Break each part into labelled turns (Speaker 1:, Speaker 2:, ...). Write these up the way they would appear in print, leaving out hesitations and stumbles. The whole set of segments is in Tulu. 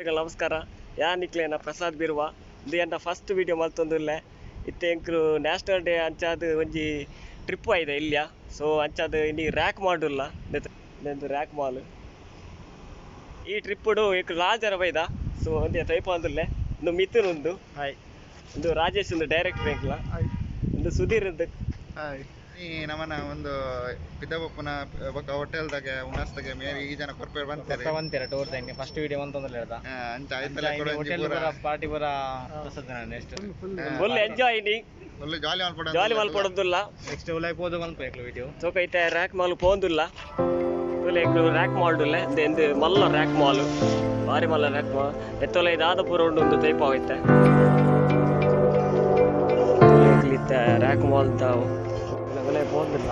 Speaker 1: ನಮಸ್ಕಾರ ಯಾನ್ ನಿಕ್ಲೆನ ಪ್ರಸಾದ್ ಬಿರ್ವ ಇಂದು ಎನ್ನ ಫಸ್ಟ್ ವಿಡಿಯೋ ಮಲ್ತೊಂದುಲ್ಲೆ ಇತ್ತೆ ಎಂಕ್ಲು ನ್ಯಾಷನಲ್ ಡೇ ಅಂಚಾದ್ ಒಂಜಿ ಟ್ರಿಪ್ ಆಯ್ದೆ ಇಲ್ಯ ಸೊ ಅಂಚಾದ್ ಇನಿ ರ್ಯಾಕ್ ಮಾಡುಲ್ಲ ಇಂದು ರ್ಯಾಕ್ ಮಾಲ್ ಈ ಟ್ರಿಪ್ಪುಡು ಎಂಕ್ ಲಾಲ್ ಜನ ಬೈದ ಸೊ ಒಂದೇ ಟೈಪ್ ಅಂದುಲ್ಲೆ ಇಂದು ಮಿಥುನ್ ಉಂದು.
Speaker 2: ಹಾಯ್.
Speaker 1: ಇಂದು ರಾಜೇಶ್ ಉಂದು ಡೈರೆಕ್ಟರ್ ಎಂಕ್ಲ.
Speaker 2: ಹಾಯ್.
Speaker 1: ಇಂದು ಸುಧೀರ್ ಉಂದು.
Speaker 2: ಹಾಯ್. ಈ ನಮನ ಒಂದು ಪಿದಬಪ್ಪುನ ಬೊಕ್ಕ ಹೋಟೆಲ್ದಾಗೆ ಉಣಸ್ದಾಗೆ ಮೇರಿ ಈ ಜನ ಕೊರ್ಪೇರ್ ಬಂತಾರೆ.
Speaker 3: ಬಂತೀರ ಟೂರ್ ದಂಗೆ ಫಸ್ಟ್ ವಿಡಿಯೋ ಅಂತಂದ್ರೆ ಹೇಳ್ದ.
Speaker 2: ಅಂಚ ಆಯ್ತಲ್ಲ ಕೂಡ ಒಂಜಿ
Speaker 3: ಹೋಟೆಲ್
Speaker 2: ಪೂರ
Speaker 3: ಪೂರ ಪಾರ್ಟಿ ಪೂರ ಪ್ರಸಾದ್ ನೆಕ್ಸ್ಟ್.
Speaker 1: ಫುಲ್ ಎಂಜಾಯ್ ಇನಿ.
Speaker 2: ಫುಲ್ ಜಾಲಿ ಮಲ್ಪಡ.
Speaker 1: ಜಾಲಿ ಮಲ್ಪಡೊಂದುಲ್ಲ.
Speaker 3: ನೆಕ್ಸ್ಟ್ ಉಲಾಯ್ ಪೋದು ಮಲ್ಪೇಕ್ಲು ವಿಡಿಯೋ.
Speaker 1: ಚೋಕ ಇತ್ತೆ ರ್ಯಾಕ್ ಮಾಲ್ ಪೋಂದುಲ್ಲ ತುಲೆ ಎಂಕ್ಲು ರ್ಯಾಕ್ ಮಾಲ್ಡುಲ್ಲೆ ಇಂದು ಮಲ್ಲ ರ್ಯಾಕ್ ಮಾಲ್ ಬಾರಿ ಮಲ್ಲ ರ್ಯಾಕ್ ಮಾಲ್ ಎತ್ತೊಲ ಇದಾದ ಪೂರ ಉಂಡು ಒಂದು ಟೈಪ್ ಆವೈತೆ ಎಂಕ್ಲು ಇತ್ತೆ ರ್ಯಾಕ್ ಮಾಲ್ ದ ಉಲಾಯ್ ಪೋಂದುಲ್ಲ.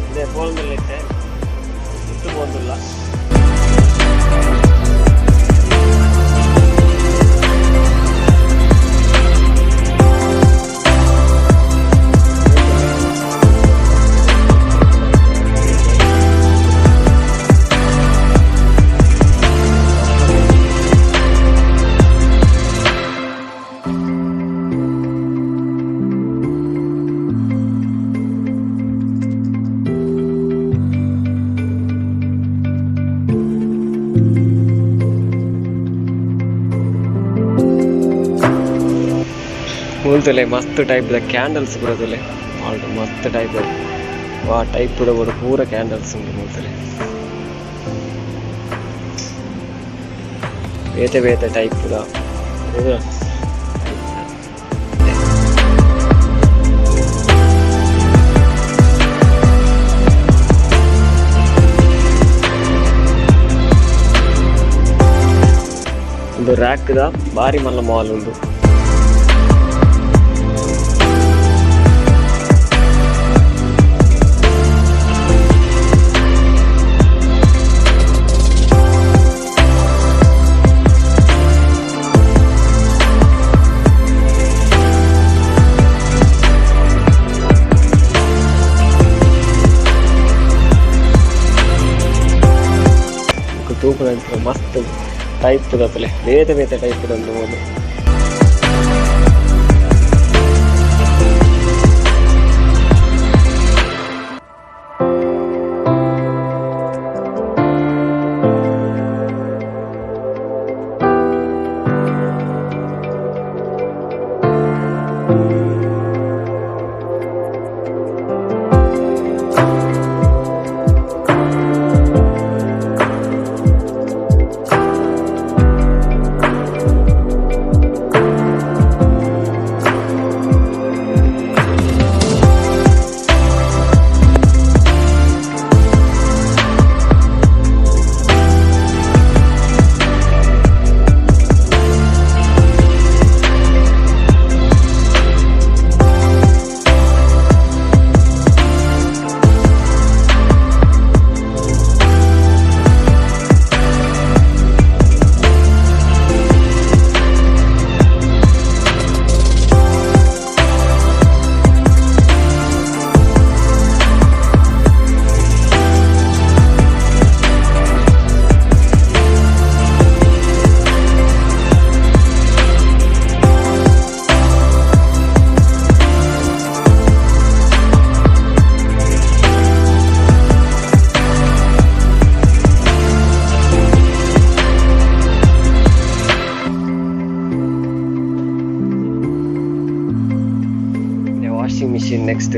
Speaker 1: ಇದೆ ಪೋಂದುಲ್ಲ ಇತ್ತೆ ಇತ್ತು ಪೋಂದುಲ್ಲ. ಮೂಲ್ತುಲೆ ಮಸ್ತ್ ಟೈಪ್ ದ ಕ್ಯಾಂಡಲ್ಸ್ ಪೂರ ತೂಲೆ ಮಾಲ್ಟ್ ಮಸ್ತ್ ಟೈಪ್ ವಾ ಟೈಪ್ ಪೂರ ಬೋಡು ಪೂರ ಕ್ಯಾಂಡಲ್ಸ್ ಉಂಡು ಮೂಲ್ತುಲೆ ಬೇತೆ ಬೇತೆ ಟೈಪ್ ದ ಪೂರ. ಉಂದು ರ್ಯಾಕ್ ದ ಬಾರಿ ಮಲ್ಲ ಮಾಲ್ ಉಂದು. ತೂಪುನ ಮಸ್ತ್ ಟೈಪ್ ದತ್ತಲೆ ಬೇತೆ ಬೇತೆ ಟೈಪ್ ಉಂಡು ಮೂಲು. Washing machine next.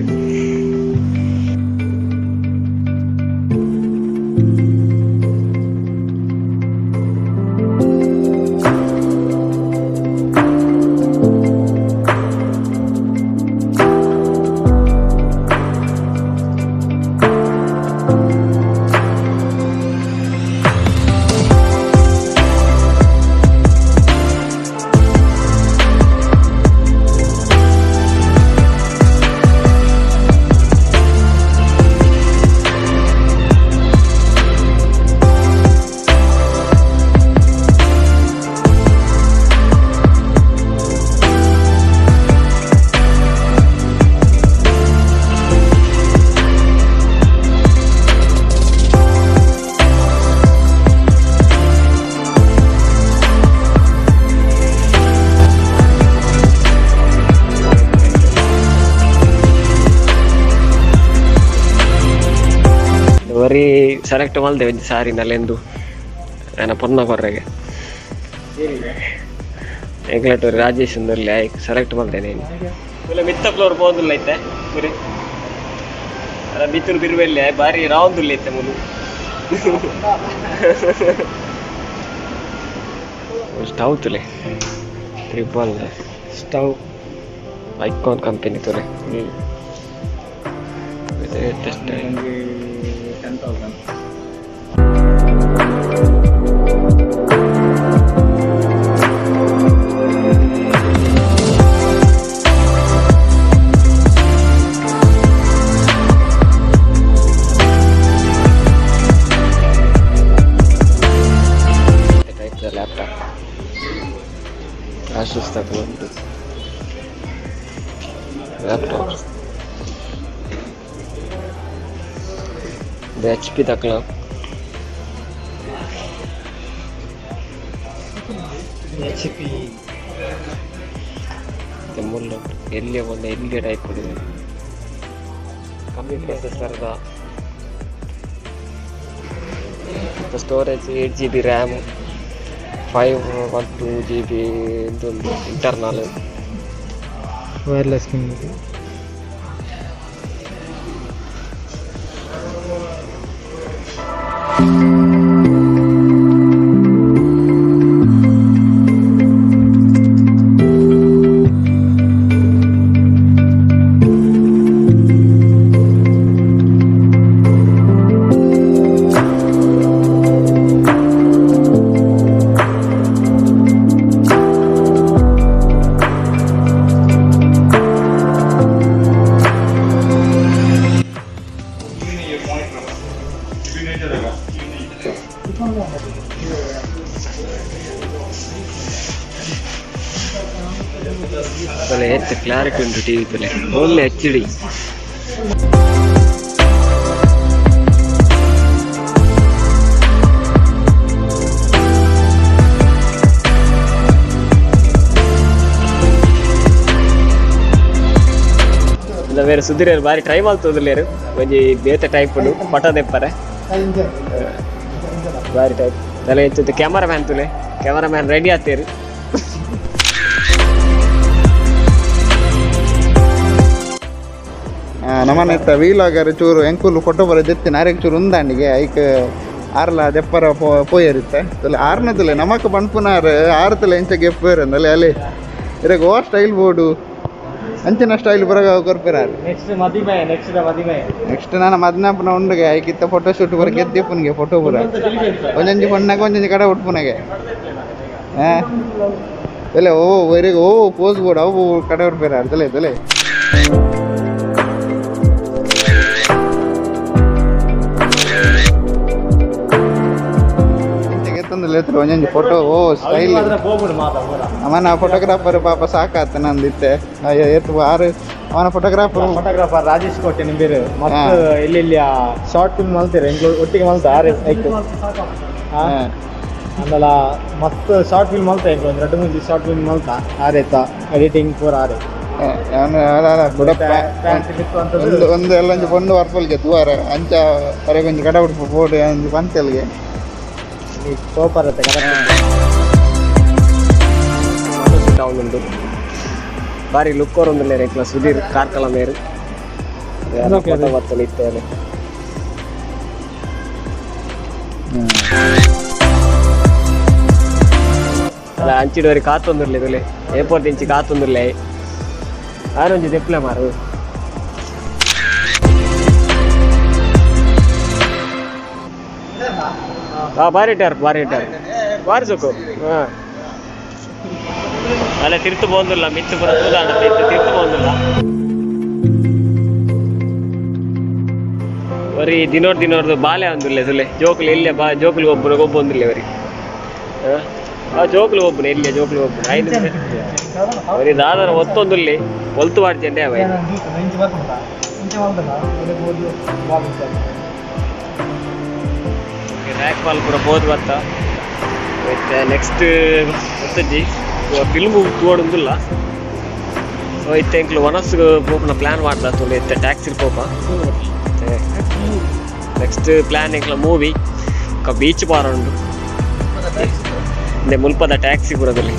Speaker 1: ಒರಿ ಸೆಲೆಕ್ಟ್ ಮಲ್ದೆ ಒಂಜಿ ಸಾರಿ ನಲೆಂದು ಆಯನ ಪೊನ್ನ ಕೊರ್ರೆಗೆ ಎಂಕ್ಲೆಟ್ ಒರಿ ರಾಜೇಶ್ ಉಂದುಲ್ಲೆ ಆಯ್ ಸೆಲೆಕ್ಟ್ ಮಲ್ದೆ ನೇನು ಇಲ್ಲ ಮಿತ್ತ ಫ್ಲೋರ್ ಪೋಂದುಲ್ಲ ಐತೆ ಪುರಿ ಅಲ್ಲ ಮಿತ್ತುರು ಬಿರುವೆಲ್ಲೆ ಬಾರಿ ರಾವಂದುಲ್ಲ ಐತೆ ಮುಲು ಸ್ಟವ್ ತುಲೆ ತ್ರಿಬಲ್
Speaker 3: ಸ್ಟವ್
Speaker 1: ಐಕಾನ್ ಕಂಪನಿ ತುಲೆ test
Speaker 3: 10,000.
Speaker 1: Type the laptop Asus ತಗೊಂಡು ಲ್ಯಾಪ್ಟಾಪ್ ಇದು ಎಚ್ ಪಿ ತಕ್ಲ
Speaker 3: ಎಚ್ ಪಿ
Speaker 1: ಮುಲ್ಲ ಎಲ್ಲಿ ಒಂದು ಎಲ್ಲಿ ಟೈಪ್ ಇದೆ ಕಮ್ಮಿ ಪ್ರೊಸೆಸರ್ದ storage 8 GB RAM 512 GB ಇದೊಂದು ಇಂಟರ್ನಲ್
Speaker 3: ವೈರ್ಲೆಸ್
Speaker 1: ತೊಲೆ ಹೆಚ್ಚು ಕ್ಲಾರಿಟಿ ಉಂಟು ಟಿವಿ ತೊಲೆ ಓನ್ಲಿ ಎಚ್ ಡಿ ಇಲ್ಲ ಬೇರೆ ಸುದ್ದಿರೇರು ಬಾರಿ ಟ್ರೈ ಮಲ್ತೊಂದುಲ್ಲೇರು ಒಂಜಿ ಬೇತೆ ಟೈಪ್ ಉಂಡು ಪಟ ದೆಪ್ಪರೆ ಬಾರಿ ಟೈಪ್ ತಲೆ ಹೆಚ್ಚು ಕ್ಯಾಮರಾ ಮ್ಯಾನ್ ತುಲೆ ಕ್ಯಾಮರಾ ಮ್ಯಾನ್ ರೆಡಿ ಆತೇರು.
Speaker 2: ನಮ್ಮನೆ ಇತ್ತ ವೀಲಾಗರ್ ಚೂರು ಎಂಕುಲು ಫೋಟೋ ಬರ ದೆತ್ತಿ ನಾರೆಗ್ ಚೂರು ಉಂದಾಂಡಿಗೆ ಐಕ್ ಆರ್ಲ ದೆಪ್ಪರ ಪೋಯರಿತ್ತೆ ತುಲೆ ಆರ್ನ ತುಲೆ ನಮಕ್ ಪನ್ಪುನಾರ್ ಆರು ತುಲೆ ಎಂಚ ಗೆಪ್ಪೇರ್ ಅಂದಲೆ ಅಲ್ಲಿ ಇರಗ್ ಓ ಸ್ಟೈಲ್ ಬೋರ್ಡು ಅಂಚಿನ ಸ್ಟೈಲ್ ಬರಗ ಕೊರ್ಪೆರಾರ್.
Speaker 3: ನೆಕ್ಸ್ಟ್ ಮದಿಮೆ, ನೆಕ್ಸ್ಟ್ ಮದಿಮೆ.
Speaker 2: ನೆಕ್ಸ್ಟ್ ನಾನು ಮದ್ನಾಪನ ಉಂಡುಗೆ ಐಕಿತ್ತ ಫೋಟೋ ಶೂಟ್ ಬರ ಗೆದ್ದಿಪ್ಪುನಿಗೆ ಫೋಟೋ ಬರ ಒಂಜೊಂಜಿ ಪೊಣ್ಣಗೆ ಒಂಜೊಂಜಿ ಕಡೆ ಉಟ್ಪುನಗೆ ಹಾಂ ತುಲೆ ಓ ಒರಿಗೆ ಓ ಪೋಸ್ ಬೋರ್ಡ್ ಅವು ಕಡೆ ಉಡ್ಪೇರಾರ್ ತುಲೆ ತುಲೆ ಗೆತ್ತೊಂದು ಒಂಜೊಂಜಿ ಫೋಟೋ ಓ ಸ್ಟೈಲ್.
Speaker 3: ಹೋಗ್ಬಿಡು ಮಾತಾ ಪೂರ.
Speaker 2: ಅವನ ಫೋಟೋಗ್ರಾಫರ್ ಪಾಪ ಸಾಕಾತ ನಂದಿತ್ತೆ ಏತ್ ಆರು ಅವನ ಫೋಟೋಗ್ರಾಫರ್
Speaker 3: ಫೋಟೋಗ್ರಾಫರ್ ರಾಜೇಶ್ ಕೋಟೆ ನಿಂಬೇರು ಮತ್ತು ಇಲ್ಲಿ ಶಾರ್ಟ್ ಫಿಲ್ಮ್ ಮಲ್ತೀರ ಎಂಕ್ಲು ಒಟ್ಟಿಗೆ ಮಲ್ತ ಆರೆ ಐಕ್ ಆಮೇಲೆ ಮಸ್ತ್ ಶಾರ್ಟ್ ಫಿಲ್ಮ್ ಮಲ್ತ ಎಂಕ್ಲು ಒಂದು ಎರಡು ಮೂರು ಶಾರ್ಟ್ ಫಿಲ್ಮ್ ಮಲ್ತ ಆರೇತ ಎಡಿಟಿಂಗ್ ಪೂರ ಆರೆ. ಪ್ಯಾಂಟ್ ಬಿತ್ತು ಅಂತದ್ದು.
Speaker 2: ಒಂದು ಒಂದು ಎಲ್ಲ ಒಂಜಿ ಪೊಂಡು ವರ್ಪಲ್ಗೆ ತೂವಾರ ಅಂಚ ಅರೆಗ್ ಒಂಜಿ ಕಡ ಉಡ್ಪು ಬೋಡು ಒಂಜಿ ಪಂತೆಲ್ಗೆ
Speaker 3: ಸೂಪರ್ ಇರುತ್ತೆ ಕಡೆ.
Speaker 1: ಡೌನ್ ಉಂಟು ಬಾರಿ ಲುಕ್ ಉಂದುಲ್ಲೇರು ಎಂಕ್ಲ ಸುಧೀರ್ ಕಾರ್ಕಳ ಮೇರು ಫೋಟೋ ಬರ್ತದೆ ಇತ್ತೇನೆ. ಅಲ್ಲ ಅಂಚಿಡೋರಿ ಕಾತೊಂದುರ್ಲೆ ತುಲೆ ಏರ್ಪೋರ್ಟ್ ಇಂಚಿ ಕಾತೊಂದುರ್ಲೆ ಆರೊಂಜಿ ದೆಪ್ಲೆ ಮಾರು. ಹಾ ಬಾರಿ ಇಟ್ಟಾರ ಬಾರಿ ಇಟ್ಟಾರ ಬಾರಿ ಸುಕ್ಕು. ಹಾ ಅಲ್ಲ ತಿರ್ತು ಪೋಂದುಲ್ಲ ಮಿತ್ತು ಪೂರ ತೂದಾಂಡ ತಿರ್ತು ತಿರ್ತು ಪೋಂದುಲ್ಲ ಒರಿ ದಿನೋರ್ ದಿನೋರ್ದು ಬಾಲೆ ಒಂದುಲ್ಲೆ ತುಲೆ ಜೋಕುಲು ಇಲ್ಲೇ ಬಾ ಜೋಕುಲು ಒಬ್ಬನ ಗೊಬ್ಬೊಂದುಲ್ಲೆ ಒರಿ ಆ ಜೋಕುಲು ಒಬ್ಬನ ಇಲ್ಲೇ ಜೋಕುಲು ಒಬ್ಬನ ಐದು ಒರಿ ದಾದನ ಒತ್ತೊಂದುಲ್ಲೆ ಒಲ್ತು ವಾಡ್ಜೆಂಡೆ ಅವ. ರ್ಯಾಕ್ ಬಾಲ್ ಪೂರ ಪೋದು ಬತ್ತ ಇತ್ತೆ ನೆಕ್ಸ್ಟ್ ಗೊತ್ತಜ್ಜಿ ಫಿಲ್ಮ್ ತೂವೊಡೊಂದುಲ್ಲ. ಸೊ ಇತ್ತೆ ಎಂಕ್ಲು ವನಸ್ ಪೋಪುನ ಪ್ಲ್ಯಾನ್ ಮಾಡ್ದ ತುಲೆ ಇತ್ತೆ ಟ್ಯಾಕ್ಸಿ ಪೋಪ. ನೆಕ್ಸ್ಟ್ ಪ್ಲ್ಯಾನ್ ಎಂಕ್ಲ ಮೂವಿ ಬೀಚ್ ಬಾರ ಉಂಡು. ಇಂದೆ ಮುಲ್ಪದ ಟ್ಯಾಕ್ಸಿ ಪೂರದಲ್ಲಿ.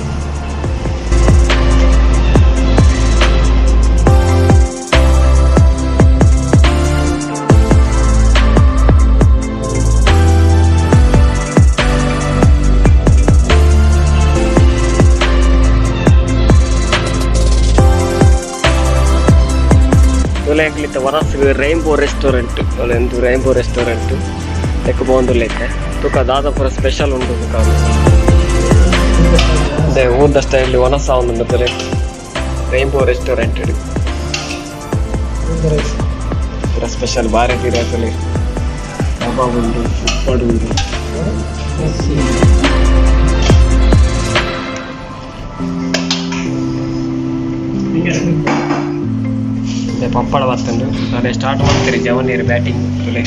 Speaker 1: ತುಲೆ ವರಸ್ ರೈನ್ಬೋ ರೆಸ್ಟೋರೆಂಟ್ ಒಂದು, ರೈನ್ಬೋ ರೆಸ್ಟೋರೆಂಟ್ ತೆಕ್ಕು ಪೋವೊಂದುಲ್ಲೆತ್ತೆ. ತುಕ ದಾದ ಪೂರ ಸ್ಪೆಷಲ್ ಉಂಡು ತುಕ. ಅದೇ ಊರ್ದ ಸ್ಟೈಲ್ ವನಸ ಉಂಡು ತುಲೆ ರೈನ್ಬೋ ರೆಸ್ಟೋರೆಂಟ್. ಪೂರ ಸ್ಪೆಷಲ್ ಬಾರಿ ತೀರ ತುಲೆ. ಕಬಾಬ್ ಉಂಡು, ಉಪ್ಪಡ್ ಉಂಡು. ಅದೇ ಪಪ್ಪಳ ಬತ್ತುಂಡು. ಅದೇ ಸ್ಟಾರ್ಟ್ ಮಾಡ್ತೀರಿ ಜವನೀರು ಬ್ಯಾಟಿಂಗ್ ತುಲೆ.